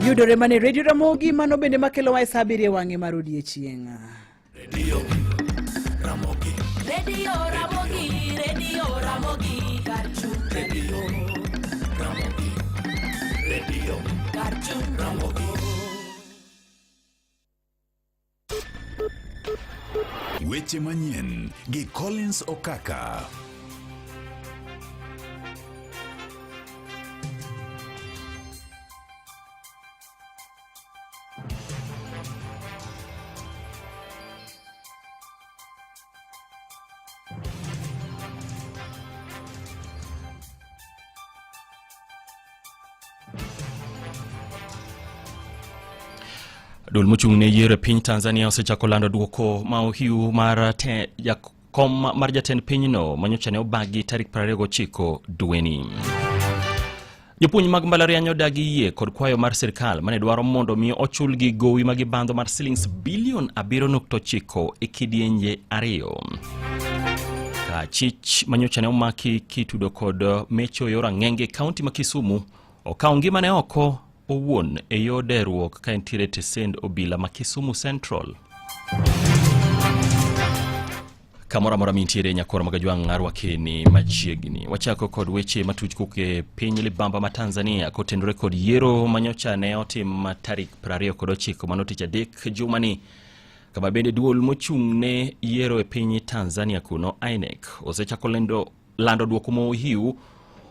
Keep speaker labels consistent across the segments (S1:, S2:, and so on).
S1: Yudore mana e Radio Ramogi, mano bende makelowa e sa 7 wang'e mar odiechieng'.
S2: Radio Ramogi.
S3: Radio Ramogi, Radio Ramogi, Karchung.
S2: Radio Ramogi. Radio
S3: Karchung.
S2: Ramogi.
S4: Weche manyien gi Collins Okaka.
S5: Duol mochung' ne yiero e piny Tanzania osechako lando duoko ma ohiu mar jakom mar jatend pinyno manyocha ne obagi tarik 29 dweni. Jopuonj mag mbalariany odagi yie kod kwayo mar sirkal mane dwaro mondo mi ochulgi gowi ma gibandho mar silings bilion 7.9 e kidienje 2. Ka chich manyocha ne omaki kitudo kod mecho e yor ang'enge e kaunti ma Kisumu okawo ngimane oko owuon e yor deruok ka entiere e tesend obila ma Kisumu Central. Kamoro amora mintiere nyakoro mag ajwang' arwakeni machiegni. Wachako kod weche matuch kowuok e piny libamba ma Tanzania kotenore kod yiero manyocha ne otim tarik 29 mano tich adek jumani, kama bende duol mochung' ne yiero e piny Tanzania kuno INEC osechako lando duoko mohiu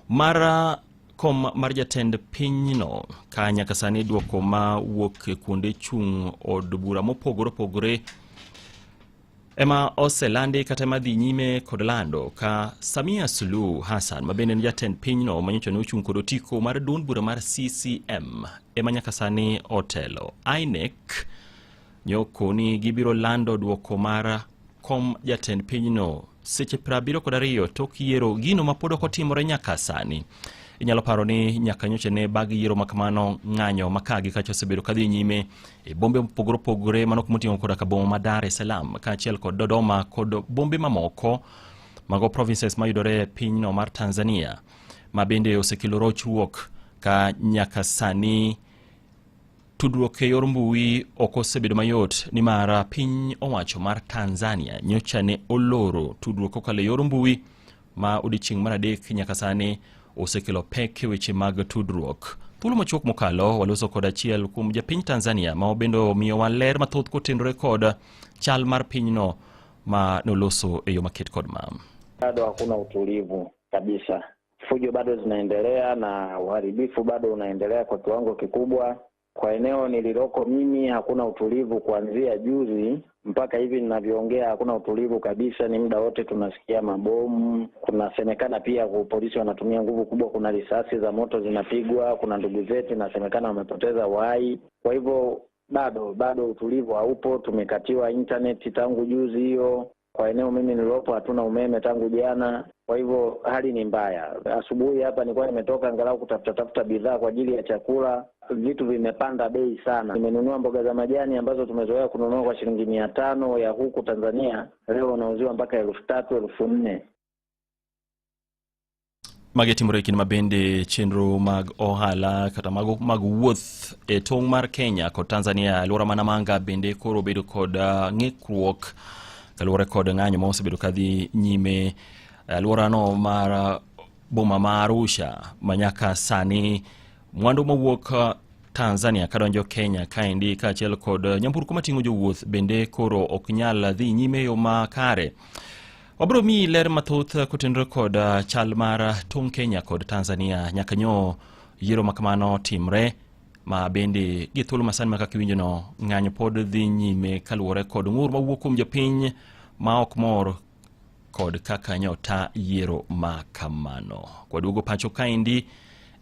S5: mar kom mar jatend pinyno, ka nyaka sani duoko ma wuok e kuonde chung' od bura mopogore opogore ema oselandi kata ema dhi nyime kod lando ka Samia Suluhu Hassan ma bende en jatend pinyno manyocha ne ochung' kod otiko mar duond bura mar CCM ema nyaka sani otelo. INEC nyokoni gibiro lando duoko mar kom jatend pinyno seche 72 tok yiero, gino ma pod ok otimore nyaka sani. Inyalo paro ni nyaka nyocha ne bag yiero ma kamano ng'anyo ma ka gi kacha osebedo kadhi nyime e bombe mopogore opogore, mano kuma oting'o koda ka boma ma Dar es Salaam kaachiel kod Dodoma kod bombe mamoko mago provinces mayudore e pinyno mar Tanzania, ma bende osekelo rochruok ka nyaka sani tudruok e yor mbui ok osebedo mayot nimar piny owacho mar Tanzania nyocha ne oloro tudruok kokalo e yor mbui ma odiechieng' mar adek nyaka sani osekelo pek e weche mag tudruok. Thuolo machuok mokalo waloso kod achiel kuom japiny Tanzania ma bende omiyowa ler mathoth kotenore kod chal mar pinyno ma noloso e yo maket kod ma.
S6: Bado hakuna utulivu kabisa, fujo bado zinaendelea na uharibifu bado unaendelea kwa kiwango kikubwa. Kwa eneo nililoko mimi hakuna utulivu kuanzia juzi mpaka hivi ninavyoongea, hakuna utulivu kabisa. Ni muda wote tunasikia mabomu, kunasemekana pia polisi wanatumia nguvu kubwa, kuna risasi za moto zinapigwa, kuna ndugu zetu inasemekana wamepoteza uhai. Kwa hivyo bado utulivu haupo. Tumekatiwa internet tangu juzi hiyo. Kwa eneo mimi nililopo hatuna umeme tangu jana. Kwa hivyo hali ni mbaya. Asubuhi hapa nilikuwa nimetoka angalau kutafuta tafuta bidhaa kwa ajili ya chakula. Vitu vimepanda bei sana. Nimenunua mboga za majani ambazo tumezoea kununua kwa shilingi 500 ya huku Tanzania, leo wanauziwa mpaka elfu tatu, elfu nne.
S5: Magi timore e kinde ma bende chenro mag ohala kata mag wuoth e tong' mar Kenya kod Tanzania alwora ma Namanga bende koro bedo kod ng'ikruok kaluwore kod ng'anyo ma osebedo kadhi nyime alworano mar boma ma Arusha ma nyaka sani mwandu mawuok Tanzania kadonjo Kenya kaendi kaachiel kod nyamburko mating'o jowuoth bende koro ok nyal dhi nyime e yo makare. Wabiro miyi ler mathoth kotenore kod chal mar tong' Kenya kod Tanzania nyaka nyo yiero ma kamano timre, ma bende gi thuolo masani ma kaka iwinjono ng'anyo pod dhi nyime kaluwore kod ng'ur mawuok kuom jopiny ma ok mor kod kaka nyota yiero ma kamano. Kwaduogo pacho kaendi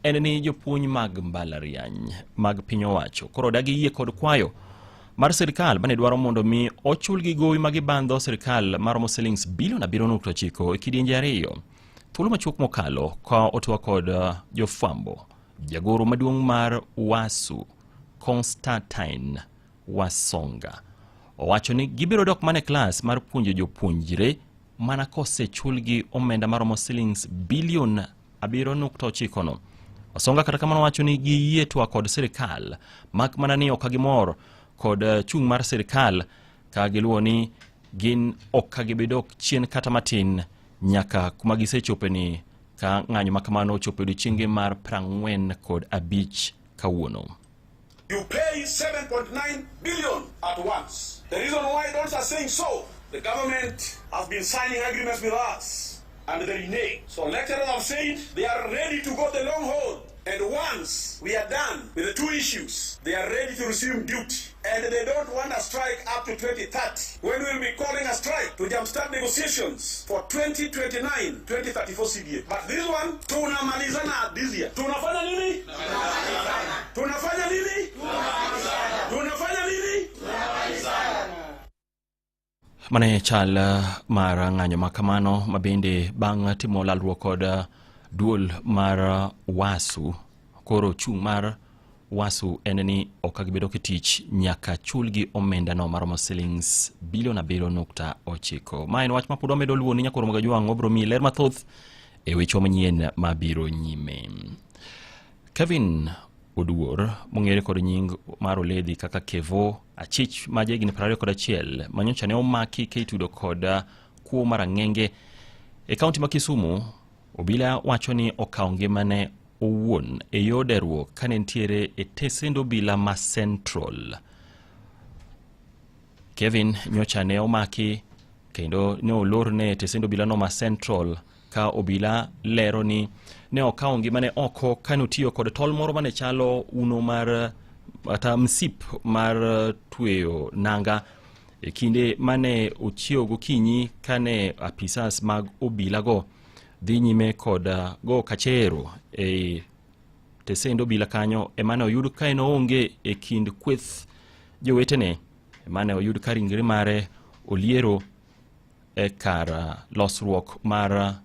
S5: en ni jopuonj mag mbalariany mag piny owacho koro dagi yie kod kwayo mar sirkal mane dwaro mondo mi ochulgi gowi ma gibandho sirkal maromo silings bilion 7.9 e kidienje 2. Thuolo machuok mokalo ka otwa kod jofwambo, jagoro maduong' mar UASU Constantine Wasonga owacho ni gibiro dok mana e klas mar puonjo jopuonjre mana kosechulgi omenda maromo silings bilion 7.9 no. Wasonga kata kamano wacho ni giyie twak kod sirikal mak mana ni ok gimor kod chung' mar sirikal ka giluwo ni gin ok ka gibidok chien kata matin nyaka kuma gisechope ni ka ng'anyo ma kamano ochopo e odiechienge mar 45 kawuono.
S7: You pay 7.9 billion at once. The reason why those are saying so, the government has been signing agreements with us and they renege. So lecturers have said they are ready to go the long haul. And once we are done with the two issues, they are ready to resume duty. And they don't want a strike up to 2030, when we'll be calling a strike to jumpstart negotiations for 2029, 2034 CBA. But this one, tunamalizana this year. Tunafanya nini? Tunafanya nini? Tunafanya nini?
S5: Mane chal mar ng'anyo ma kamano ma bende bang' timo lalruok kod duol mar WASU koro chung' mar WASU en ni ok gibedo e tich nyaka chulgi omendano maromo silings bilion 7.9. Ma en wach ma pod wamedo luwo ni nyakoro Magajwang' wabiro miyi ler mathoth e weche manyien mabiro nyime. Kevin Oduor mong'ere kod nying mar Oledhi kaka Kevo Achich ma jahigni 21 manyocha ne omaki ka itudo kod kuo mar ang'enge e kaunti ma Kisumu, obila wacho ni okawo ngimane owuon e yor deruok kane nitiere e tesend obila ma Central. Kevin nyocha ne omaki kendo ne olorne e tesend obila no ma Central ka obila lero ni ne okawo ngimane oko kane otiyo kod tol moro mane chalo uno mar kata msip mar tweyo nanga e kinde mane ochiewo gokinyi kane apisas mag obilago dhi nyime kod go kachero e tesend obila kanyo emane oyud ka en oonge e kind kweth jowetene emane oyud ka ringre mare oliero e kar losruok mar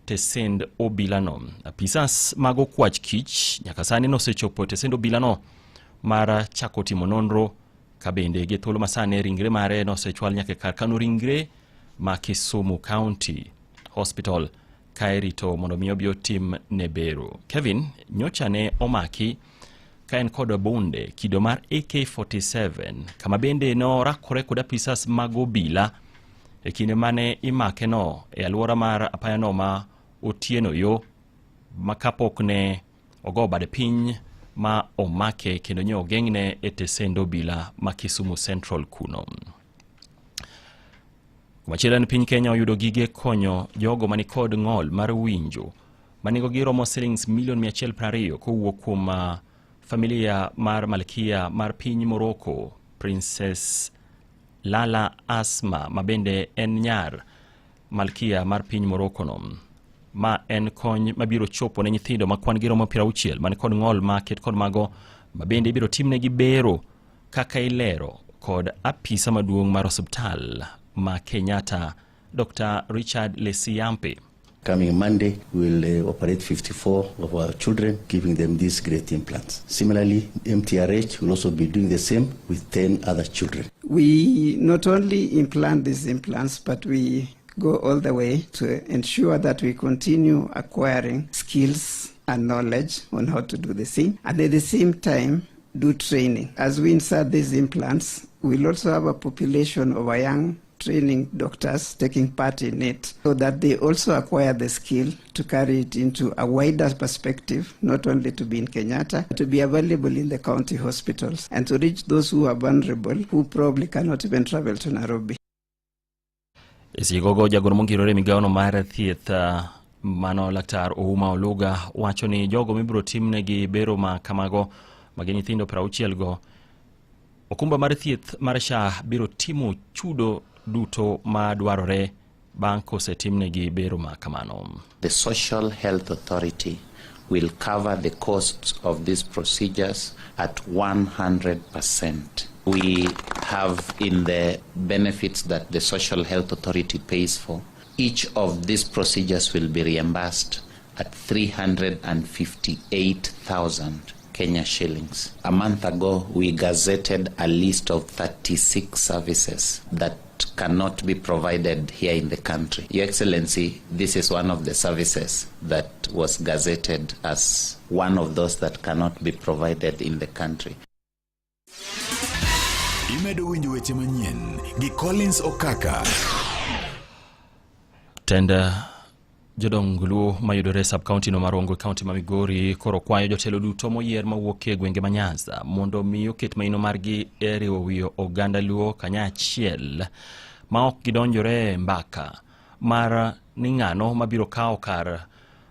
S5: tesend obilano. Apisas mag okwach kich nyaka sani nosechopo e tesend obilano mar chako timo nonro ka bende gi thuolo masani ringre mare nosechwal nyaka e kar kano ringre ma Kisumu County Hospital ka irito mondo mi obi otim ne bero. Kevin nyocha ne omaki ka en kod bunde kido mar AK47 kama bende norakore kod apisas mag obila e kinde mane imake no e alwora mar apayano ma Otieno yo ma kapok ne ogo bade piny ma omake kendo nyo ogeng'ne e tesend obila ma Kisumu Central kuno. Kumachielo en piny Kenya oyudo gige konyo jogo manikod ng'ol mar winjo manengogi romo silings milion 120 kowuok kuom familia mar malkia mar piny Morocco Princess Lala Asma ma bende en nyar malkia mar piny Morocco no. Ma en kony mabiro chopo ne nyithindo ma kwan gi romo 60 man kod ng'ol ma ket kod mago ma bende ibiro timnegi bero kaka ilero kod apisa maduong' mar osiptal ma Kenyatta Dr. Richard Lesiampe.
S8: Coming Monday, we'll operate 54 of our children, giving them these great implants. Similarly, MTRH will also be doing the same with 10 other children.
S9: We not only implant these implants, but we go all the way to ensure that we continue acquiring skills and knowledge on how to do the same. And at the same time, do training. As we insert these implants, we'll also have a population of our young training doctors taking part in it so that they also acquire the skill to carry it into a wider perspective, not only to be in Kenyatta, but to be available in the county hospitals and to reach those who are vulnerable, who probably cannot even travel to Nairobi.
S5: E sechegogo jagoro mongirore e migawono mar thieth mano laktar Ouma Oluga wacho ni jogo mibiro timnegi bero ma kamago ma gin nyithindo 60 go okumba mar thieth mar SHA biro timo chudo duto ma dwarore bang' kosetimnegi bero ma kamano.
S10: The Social Health Authority will cover the costs of these procedures at 100%. We have in the benefits that the Social Health Authority pays for, each of these procedures will be reimbursed at 358,000 Kenya shillings. A month ago, we gazetted a list of 36 services that cannot be provided here in the country. Your Excellency, this is one of the services that was gazetted as one of those that cannot be provided in the country.
S4: Imedo winjo weche manyien gi Collins Okaka.
S5: Tend jodong Luo mayudore e sub county no mar Rongo e kaunti ma Migori koro kwayo jotelo duto moyier mawuok e gwenge ma Nyanza mondo mi oket maino margi e riwo wiyo oganda Luo kanyachiel ma ok gidonjore e mbaka mar ni ng'ano mabiro kawo kar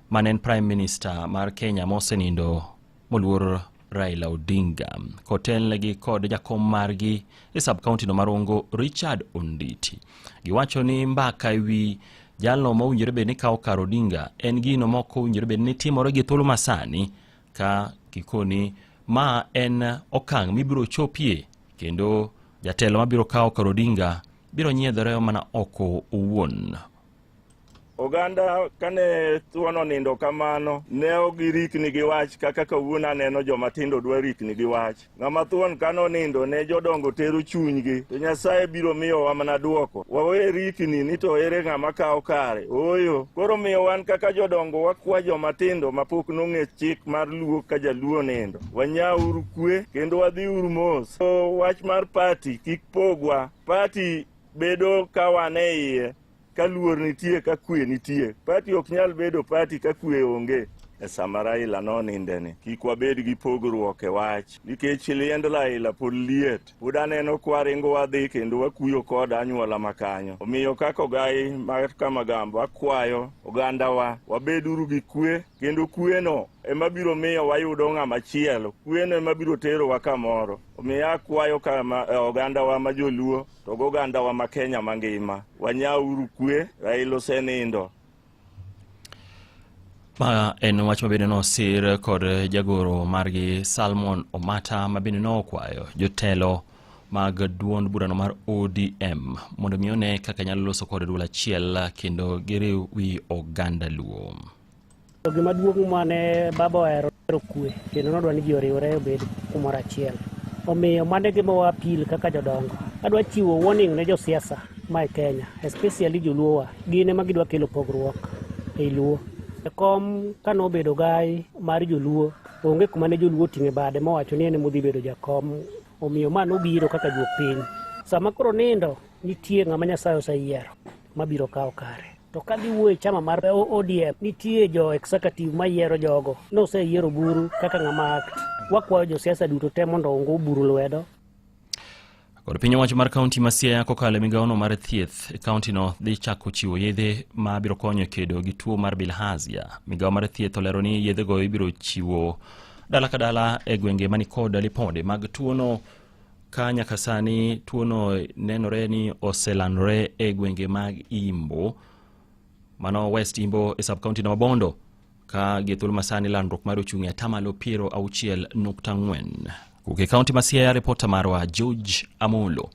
S5: mane en Prime Minister mar Kenya mosenindo moluor Raila Odinga kotelnegi kod jakom margi e sub county no mar Rongo Richard Onditi. Giwacho ni mbaka e wi jalno mowinjore bed ni kawo kar Odinga en gino mok owinjore bed ni timore gi thuolo masani ka gikoni ma en okang' mibiro chopie kendo jatelo mabiro kawo kar Odinga biro nyiedhore mana oko owuon.
S11: Oganda kane thuon onindo kamano, ne ok girikni gi wach kaka kawuono aneno joma tindo dwa rikni gi wach. Ng'ama thuon kane onindo ne jodongo tero chunygi, to Nyasaye biro miyowa mana duoko. Wawe rikni ni to ere ng'ama kawo kare. Ooyo. Koro miyo wan kaka jodongo wakwa joma tindo mapok nong'e chik mar Luo ka jaluo onindo. Wanyauru kwe kendo wadhiuru mos. Wach mar party kik pogwa. Party bedo ka wan e iye ka luor nitie ka kwe nitie. Party ok nyal bedo party ka kwe onge. E sama Raila nonindeni, kik wabed gi pogruok e wach, nikech liend Raila pod liet. Pod aneno kwaringo wadhi kendo wakuyo kod anyuola makanyo. Omiyo kaka ogai mar Kamagambo akwayo ogandawa wabeduru gi kwe kendo kweno ema biro miyo wayudo ng'ama chielo. Kweno ema biro terowa kamoro. Omiyo akwayo kama ogandawa ma joluo to gogandawa ma Kenya mangima, wanyauru kwe, Raila osenindo.
S5: Ma en wach mabende nosir kod jagoro margi Salmon Omata mabende nokwayo jotelo mag duond burano mar ODM mondo mi one kaka nyalo loso kod duol achiel kendo giriw wi oganda Luo.
S12: Gima duong' mane baba ohero kwe kendo nodwa ni ji oriwre obed kumoro achiel. Omiyo mano e gima wa appeal kaka jodongo. Adwa chiwo warning ne josiasa ma e Kenya, especially joluowa. Gin ema gidwa kelo pogruok ei Luo. E kom kanobedo gai mar joluo, onge kuma ne joluo oting'e bade mowacho ni en ema odhi bedo jakom. Omiyo ma nobiro kaka juok piny. Sama koro nindo, nitie ng'ama Nyasaye oseyiero mabiro kawo kare. To kadhi wuoyo e chama mar ODM, nitie jo executive mayiero jogo. Noseyiero Oburu kaka ng'ama act. Wakwayo josiasa duto te mondo ongo Oburu lwedo.
S5: Kod piny owacho mar kaunti ma Siaya kokalo e migawono mar thieth e kauntino dhi chako chiwo yedhe ma biro konyo e kedo gi tuo mar bilharzia. Migawo mar thieth olero ni yedhego ibiro chiwo dala ka dala e gwenge manikod lipode mag tuono ka nyaka sani tuono nenore ni oselandore e gwenge mag Imbo, mano West Imbo e sub county ma Bondo, ka gie thuolo masani landruok mar ochung' e atamalo 60.4. Kowuok e kaunti ma Siaya, ripota marwa George Amolo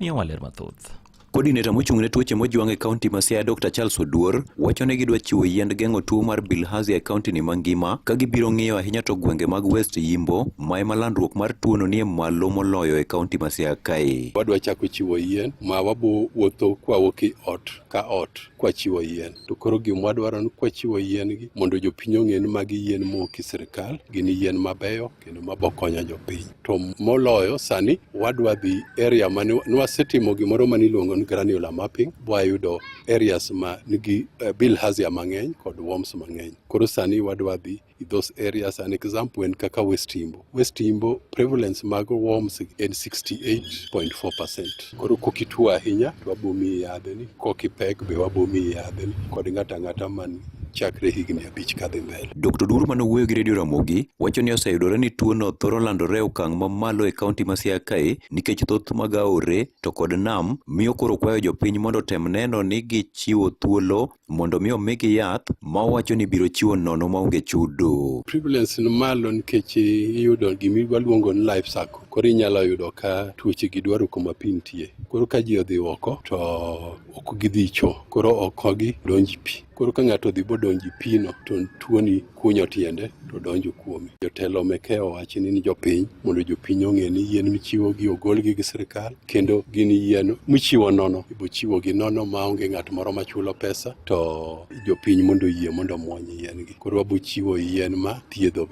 S5: miyowa ler mathoth.
S13: Coordinator mochung' ne tuoche mojwang' e kaunti ma Siaya Dr. Charles Oduor wacho ni gidwa chiwo yiend geng'o tuo mar bilharzia e kaunti ni mangima ka gibiro ng'iyo ahinya to gwenge mag West Yimbo ma ema landruok mar tuono nie malo moloyo e kaunti ma Siaya kae.
S14: Wadwa chako chiwo yien ma wabo wuotho kwawuok e ot ka ot kwachiwo yien. To koro gima wadwaro ni kwachiwo yien gi mondo jopiny ong'e ni magi yien mowuok e sirikal, gin yien mabeyo kendo mabo konyo jopiny. To moloyo sani wadwa dhi area mane nwasetimo gimoro mane iluongo ni granular mapping, wayudo areas ma nigi bilharzia mang'eny kod worms mang'eny. Koro sani wadwa dhi in those areas. An example en kaka West Imbo. West Imbo prevalence mag worms en 68.4%. Koro kokituo ahinya to wabo miyi yadhni, kokipek be wabo miyi yadhni kod ng'ato ang'ata man chakre higni 5 kadhi mbele.
S13: Dr. Oduor manowuoyo gi Radio Ramogi wacho ni oseyudore ni tuono thoro landore e okang' mamalo e kaunti ma Siaya kae nikech thoth mag aore to kod nam miyo koro kwayo jopiny mondo otem neno ni gichiwo thuolo mondo mi omigi yath ma owacho ni biro chiwo nono maonge chudo.
S14: Prevalence ni malo nikech iyudo gima waluongo ni life cycle. Koro inyalo yudo ka tuoche gi dwaro kuma pi nitie. Koro ka ji odhi oko to ok gidhi cho. Koro oko gi donj pi. Koro ka ng'ato odhi bodonjo e pino to tuoni kunyo tiende to donjo kuome. Jotelo meke owachi ni jopiny mondo jopiny ong'e ni yien michiwogi ogolgi gi sirkal kendo gin yien michiwo nono, ibochiwogi nono maonge ng'at moro machulo pesa to jopiny mondo oyie mondo omuony yien gi. Koro wabochiwo yien ma thiedho.